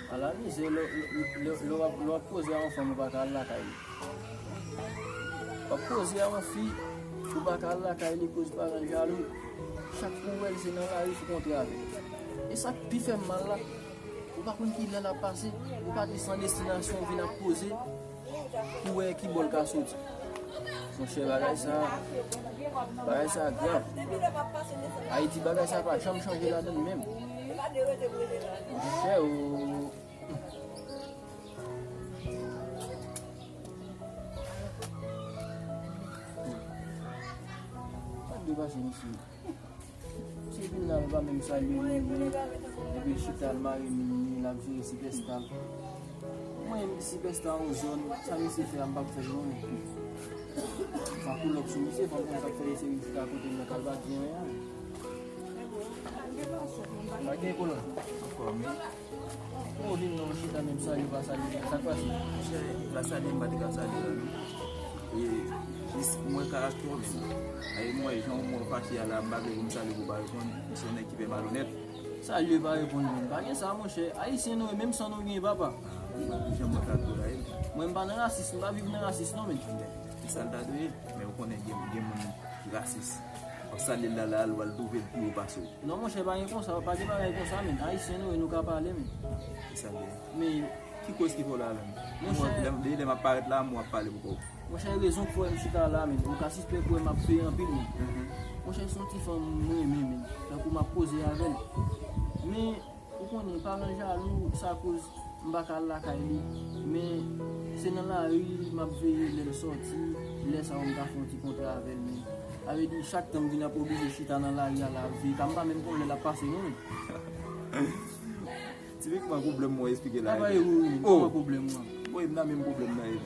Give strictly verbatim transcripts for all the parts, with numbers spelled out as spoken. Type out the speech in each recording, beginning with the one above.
Ala mizè, lè, lè, lè, lè w ap, lè w ap koze a yon fanm, ou pa ka al lakay li. W ap koze a yon fi, ou pa ka al lakay li koz paran l jalou. Chak kou w wè l, se nan lari sou kontre avè l. E sa k pi fè m mal la, ou pa konn ki lè l ap pase, ou pa gen san destinasyon, ou vin ap poze pou wè ki bò l ka soti. Monchè, bagay sa, bagay sa grav. Ayiti, bagay sa pa janm chanje ladann menm. Monchè, o. Sa k dwe pase, mesye? Misye vin la, li pa menm salye nou, epi l chita, l mare men li, l ap jere sipèsta l. Mwen menm sipèsta yon zòn, sa misye fè a, m p ap fè l non, men. Pa pull up sou misye, fò m konn sa k fè misye vin chita kote m nan, kal pa di anyen. Pa gen kolòn. Anfòm wi. Ou vin nan chita menm salye pa salye, sa k pase? Monchè, pa salye, m pa te ka salye la non. E, jis mwen karaktè w menm. Ayi, mwen jan w mwen fache a la, m pa vle pou m salye pou w pa reponn, se yon nèg ki fè malonèt. Salye pa reponn menm. Pa gen sa, monchè. Ayisyen nou ye, menm san nou gen, papa. Ah, jan mwen ka tou la, e. Mwen, m pa nan rasis, m pa viv nan rasis non, men. Se sa l ta dwe ye, men ou konnen gen, gen moun ki rasis. W ap salye l la, la, l, w al twouve l pi wo pase w. Non, monchè, pa gen konsa, pa gen bagay konsa, men. Ayisyen nou ye, nou ka pale, men. Se sa l ye. Men, ki koz ki fè w la menm? Monchè, lè, lè, lè m ap parèt la, m w ap pale pou kò w. Monchè, rezon k fè m chita la, men. Ou ka sispèk wè m ap veye anpil, men. Mhm. Monchè, se yon ti fanm m renmen, men. Tankou m ap koze avè l. Men, ou konnen, paran l jalou, sa koz m pa ka al lakay li. Men, se nan lari m ap veye lè l sòti, lè sa yo m ka fè yon ti kontre avè l, men. Sa vle di, chak tan m vin ap oblije chita nan lari a la, ap veye, ka m pa menm konn lè l ap pase, non, men. Tipikman pwoblèm mwen eksplike la. Apa e ou, ou, oh, kòman pwoblèm ou an? Bon, e m nan menm pwoblèm nan, e.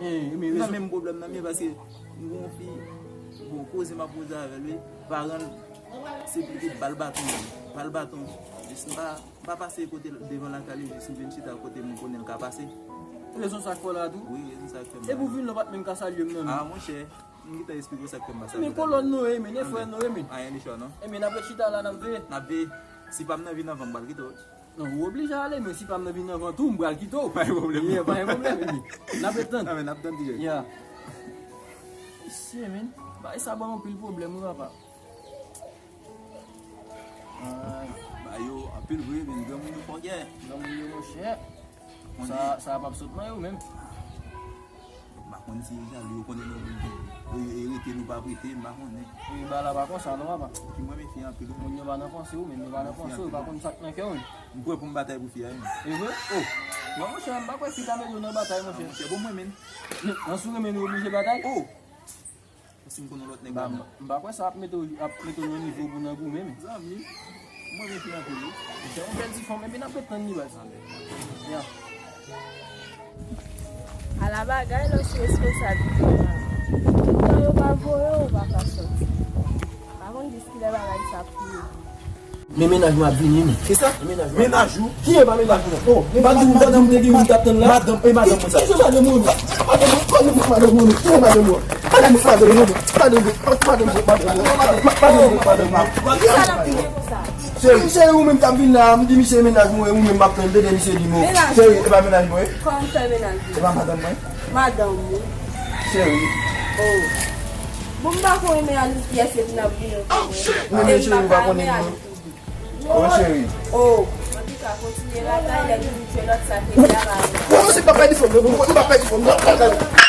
Eh, men m nan menm pwoblèm nan, men paske m gon fi, bon, koze m ap koze avè l, wi. Paran l, se pitit ba l baton, ba l baton. Jis m pa, m pa pase kote l, devan lakay li, jis m vin chita kote m konnen l ka pase. Rezon sa k fè w la tou? Wi, rezon sa k fè m la. Epi w vin la, w pa t menm ka salye m non, men. Ah, monchè, m gentan eksplike w sa k fè m pa salye w. Men kolòn nou ye, men, e frè nou ye, men. Anyen de chwa, non. E men, n ap ret chita la, n ap veye. N ap veye. Si pa m nan vin anvan, m pral kite w. Non, ou oblije ale, men si pa m nan vin anvan tou, m pral kite w. Pa gen pwoblèm. Yeah, pa gen pwoblèm, epi n ap ret tann. Ah, men n ap tann dirèk. Yeah. Mesye, men, bagay sa ban m anpil pwoblèm, wi, papa. Ay. Ba yo anpil vre, men granmoun yo fòkè. Granmoun yo, monchè. Sa, sa p ap sot nan yo menm. M pa konn si yo jalou, yo konnen nou, e, e rete nou pa prete, m pa konnen. E bagay la pa konsa non, papa. Ki mwen, men fi anpil, wi. Moun yo pa nan panse w, men yo pa nan panse w, yo pa konn sa k nan kè w, men. M prè pou m batay pou fi a, wi. E vre? Oh. Bon, monchè, m pa kwè fi ta mete w nan batay, monchè. Ah, monchè, bon, mwen menm. Nan sou renmen nou oblije batay? Oh. Si m konn yon lòt nèg la, m pa kwè sa ap mete w, ap mete w nan nivo pou nan goumen, men. Zanmi, mwen renmen fi anpil, wi. Se yon bèl ti fanm, epi n ap ret tann li, baz. Ya. Ala bagay, lè w sou responsablite w la. Toutan yo pa voye w, ou pa ka sòti. Pa konn jis kilè bagay sa ap fini. Men mennaj mwen ap vini, men. Kisa? Mennaj ou? Ki e pa mennaj mwen? Oh, m pa di w, m pa di w te gen moun k ap tann la? Madanm, e madanm mwen sa. Ki, ki se madanm mwen? Madanm mwen, madanm mwen, madanm mwen. Ki e madanm mwen? Madanm mwen, madanm mwen, madanm mwen. Madanm mwen, madanm mwen, madanm mwen. Madanm mwen, madanm mwen. Ki sa l ap vini konsa? Cheri, cheri, ou menm k ap vin la, m di misye mennaj mwen, ou menm m ap tann, tande misye di m. Mennaj ou? Cheri, e pa mennaj mwen? Kòman w fè mennaj ou? E pa madanm mwen? Madanm ou? Cheri. Oh. Bon, m pa konn mennaj ou pyès epi n ap vini. Mennaj ou pa konnen mwen. Oh, cheri. Oh. Antouka, kontinye batay, lè nou vin jwe lòt sa ke travay. Bon, misye pa pèdi fòm, non, m pa pèdi fòm, non.